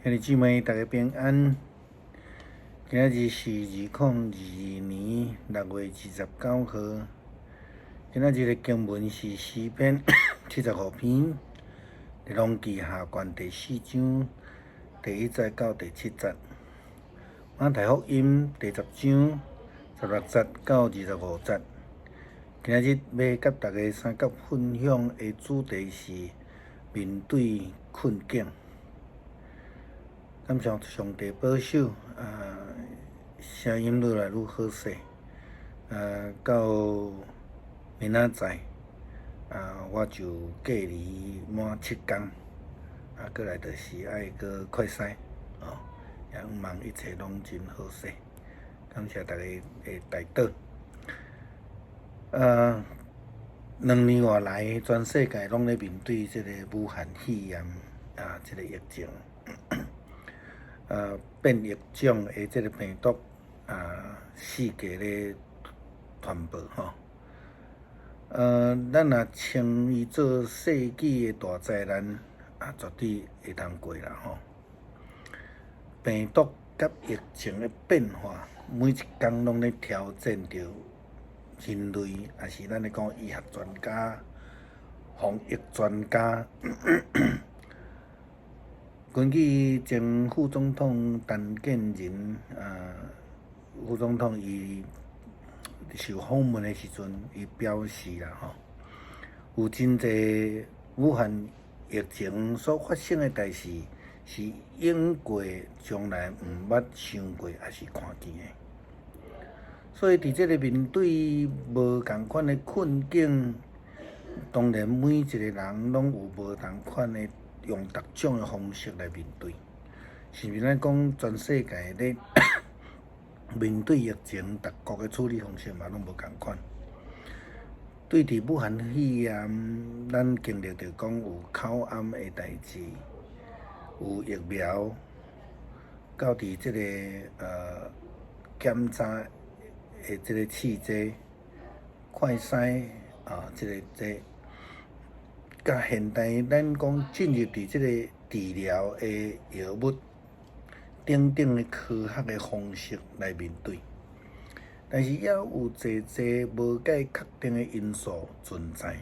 兄弟姊妹，大家平安。今仔日是2022年6月29號。今仔日的經文是詩篇75篇，列王紀下卷第四章第一節到第七節。馬太福音第十章十六節到25節。今仔日欲佮大家相佮分享的主題是面對困境。感謝上帝保守，聲音愈來愈好勢，到明仔載，我就隔離滿7工，閣來就是愛閣快篩，哦，也望一切攏真好勢，感謝大家的代禱。2年外來，全世界攏咧面對這个武漢肺炎啊，這个疫情。變異種的這个病毒啊，世界咧傳播吼。咱若稱伊做世紀的大災難，啊，絕對會通過啦吼。病毒佮疫情的變化，每一工攏咧挑戰著人類，抑是咱咧講醫學專家、防疫專家。根據前副總統陳建仁啊，副總統伊受訪問的時陣，伊表示啦吼，有真濟武漢疫情所發生的代誌，是永過從來毋捌想過，抑是看見的。所以佇這个面對無仝款的困境，當然每一个人攏有無仝款的，用逐種的方式來面對，是毋是咱講全世界咧面對疫情，逐國的處理方式嘛攏無仝款。對佇武漢肺炎，咱經歷著講有口罨的代誌，有疫苗，到佇這个檢查的這个試劑、快篩啊，這个這。佮現代咱講進入佇這個治療的藥物等等的科學的方式來面對，但是猶有濟濟無解確定的因素存在。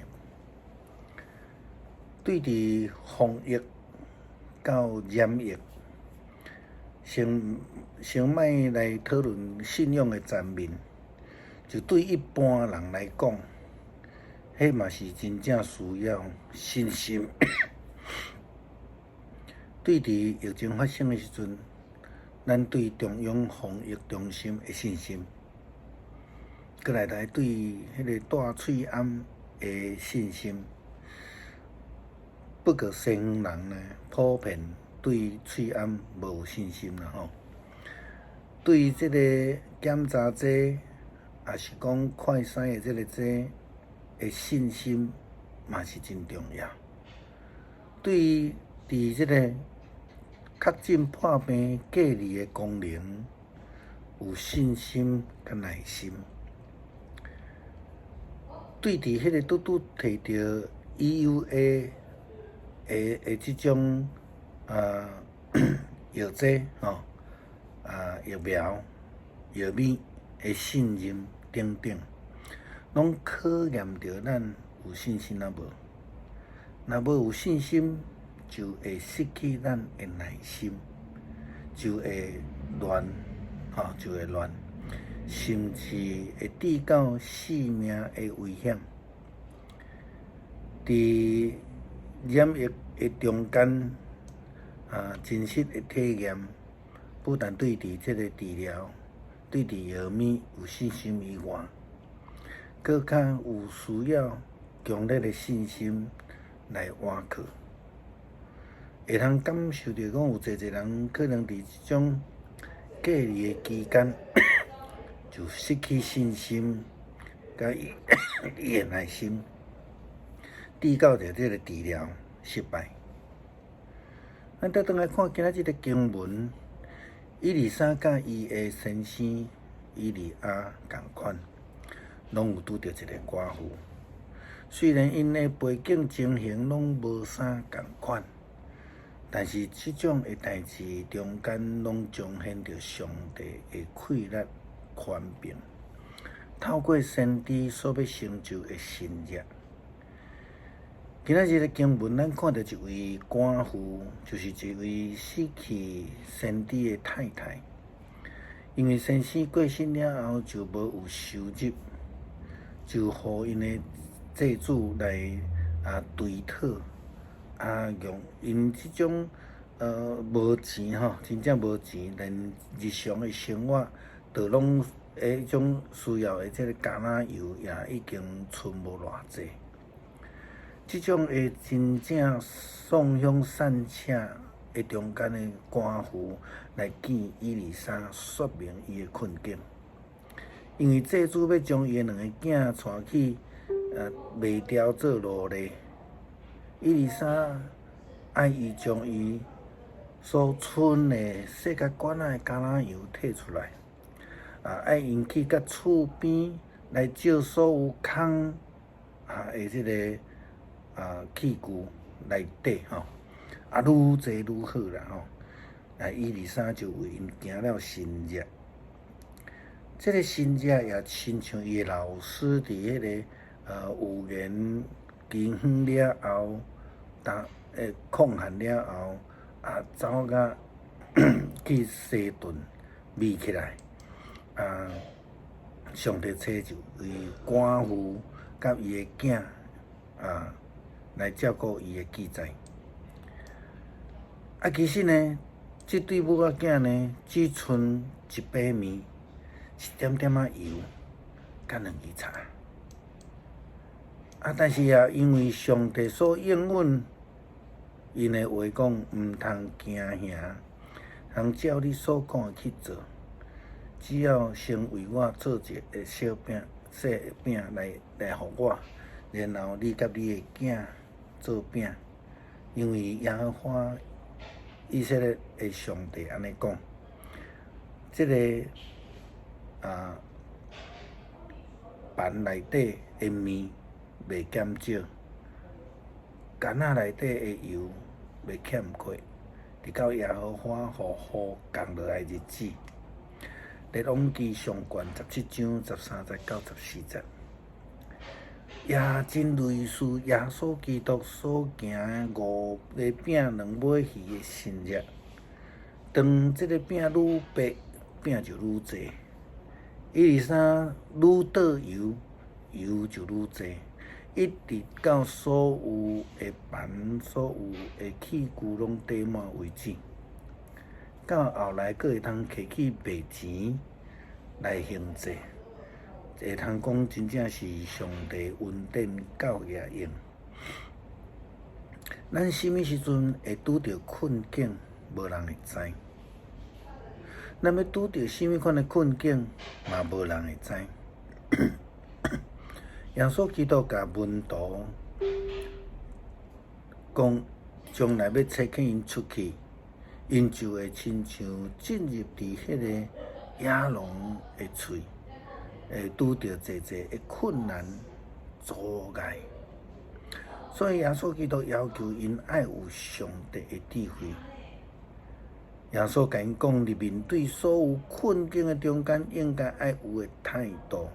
對佇防疫到染疫，先先莫來討論信仰的層面，就對一般人來講，彼嘛是真正需要信心。對佇疫情發生的時陣，咱對中央防疫中心的信心，閣來來對彼个戴喙罨的信心。不過西方人呢，普遍對喙罨無有信心啦吼。對這个檢查劑，抑是講快篩的這个劑的信心嘛是真重要。對佇這個確診破病隔離的功能有信心佮耐心。對佇彼个拄拄提著 EUA 的這種藥劑吼啊疫苗藥物的信任等等，攏考驗著咱有信心抑無？若無有信心，就會失去咱的耐心，就會亂，吼，就會亂，甚至會致到性命的危險。佇染疫的中間，真實的體驗，不但對佇這個治療、對佇藥物有信心以外，閣較有需要強烈的信心來倚靠，會通感受著講有濟濟人可能佇這種隔離的期間就失去信心，佮伊的耐心，致到著這个治療失敗。咱倒轉來看今仔這个經文，以利沙佮伊的先生以利亞仝款，攏有拄著一个寡婦。雖然𪜶的背景情形攏無啥仝款，但是這種的代誌中間，攏彰顯著上帝的氣力權柄，透過先知所欲成就的神蹟。今仔日的經文，咱看著一位寡婦，就是一位死去先知的太太。因為先生過身了後就無有收入，就予𪜶的債主來追討，用𪜶這種無錢吼，真正無錢，連日常的生活都攏彼種需要的這個橄欖油也已經賰無偌濟。這種的真正喪鄉散赤的中間的寡婦來見以利沙，說明伊的困境。因為債主欲將伊的兩個囝帶去賣掉做奴隸，以利沙愛伊將伊所存的細甲罐仔的橄欖油提出來，愛𪜶去佮厝邊來借所有空的這個器具內底吼，愈濟愈好啦吼。以利沙就為𪜶行了神蹟。這個神蹟也親像伊的老師佇彼個預言期遠了後，當曠旱了後，走甲去西頓覓起來，上帝揣一位寡婦佮伊的囝來照顧伊的記載。其實呢，這對母仔囝呢，只賰一杯麵，一點點仔油，佮兩支柴。但是啊，因為上帝所應允𪜶的話講，毋通驚嚇，通照你所講的去做。只要先為我做一個小餅、細餅來予我，然後你佮你的囝做餅，因為耶和華以色列的上帝按呢講，這個盤內底的麵袂減少，甕仔內底的油袂欠缺，直到耶和華予雨降落來日子。列王紀上卷17章13節到14節，也真類似耶穌基督所行五個餅兩尾魚的神蹟。當這個餅愈白，餅就愈濟；以利沙愈倒油，油就愈濟，一直到所有的盤、所有的器具攏缀滿為止。到後來，閣會通提去賣錢來還債，會通講真正是上帝恩典夠額用。咱啥物時陣會拄著困境，無人會知。咱欲拄著啥物款的困境，嘛無人會知。耶穌基督共門徒講，將來欲差遣𪜶出去，𪜶就會親像進入佇彼個野狼的喙，會拄著濟濟的困難阻礙。所以耶穌基督要求𪜶愛有上帝的智慧。耶穌共𪜶講，佇面對所有困境的中間，應該愛有的態度。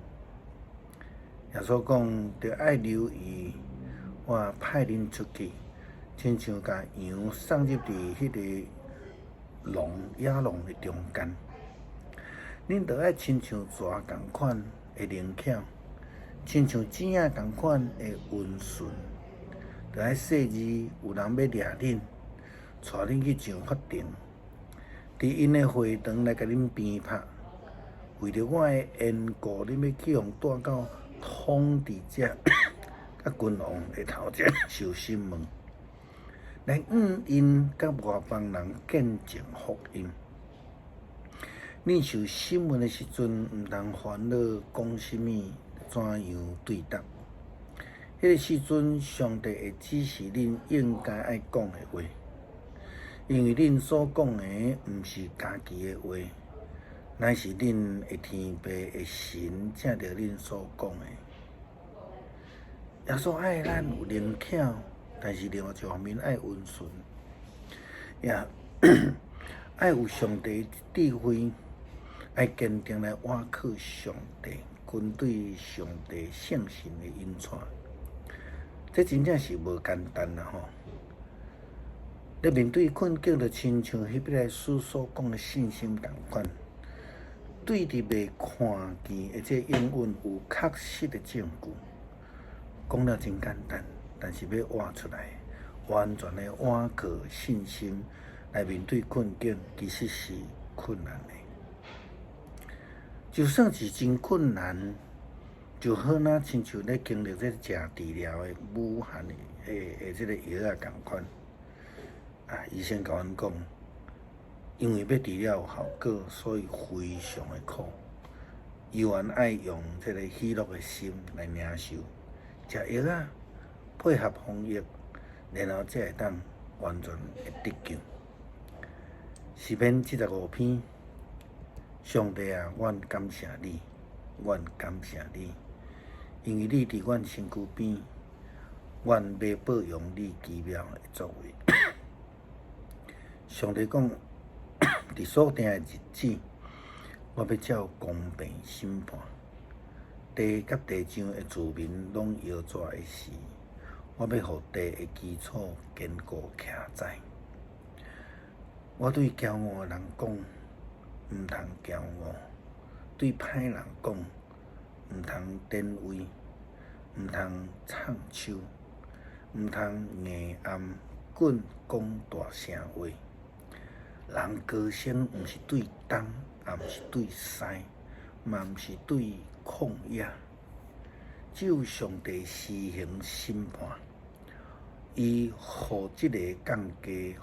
耶穌講，著愛留意，我派恁出去，親像共羊送入佇彼個狼野狼的中間。恁著愛親像蛇仝款的靈巧，親像鼠仔仝款的溫順。著愛細膩，有人欲掠恁，帶恁去上法庭，佇𪜶的會堂來共恁鞭拍。為著我的緣故，恁欲去予帶到統治者佮君王的頭前受審問，來向𪜶佮外邦人見證福音。恁受審問的時陣，毋通煩惱講啥物，怎樣對答。彼個時陣，上帝會指示恁應該愛講的話，因為恁所講的毋是家己的話，乃是恁的天父的神藉著恁所講的。耶穌愛咱有靈巧，但是另外一方面愛溫順。也愛有上帝智慧，愛堅定來倚靠上帝，跟隨上帝聖神的引帶。這真正是無簡單啦吼！咧面對困境，就親像希伯來書所講的信心仝款，對佇未看見的這應允有確實的證據。講了真簡單，但是欲活出來，完全的倚靠信心來面對困境，其實是困難的。就算是真困難，就好若親像咧經歷這食治療的武漢的這個藥仔仝款。啊，醫生共阮講，因為欲治療有效果，所以非常的苦，猶原愛用這個喜樂的心來領受，食藥仔，配合防疫，然後才會當完全會得救。詩篇75篇，上帝啊，阮感謝你，阮感謝你，因為你佇阮身軀邊，阮欲報揚你奇妙的作為。上帝講，佇所定的日子，我欲照公平審判，地佮地上的住民攏搖逝的時，我欲予地的基礎堅固徛在。我對驕傲的人講，毋通驕傲；對歹人講，毋通典威，毋通唱秋，毋通硬暗棍講大聲話。人高升毋是對東，也毋是對西，嘛毋是對曠野。只有上帝施行審判，伊予這個降低，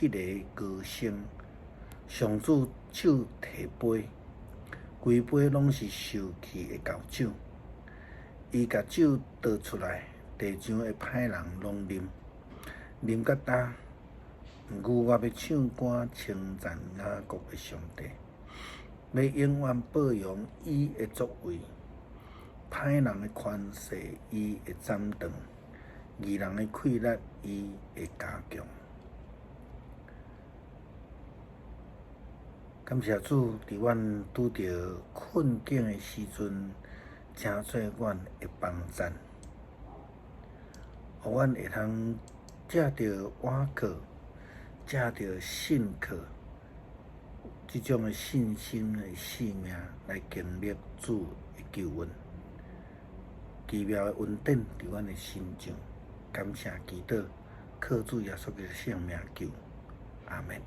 予彼个高升。上主手提杯，規杯攏是受氣的厚酒。伊共酒倒出來，地上的歹人攏啉，啉甲焦。毋過我欲唱歌稱讚雅各的上帝，欲永遠報揚伊的作為。歹人的權勢，伊會斬斷；義人的氣力，伊會加強。感謝主，佇阮拄著困境的時陣，成做阮的幫贊，予阮會通藉著倚靠，藉著信靠，這種的信心的生命來經歷主的救恩，奇妙的恩典佇阮的身上，感謝祈禱，靠主耶穌的聖名求，阿們。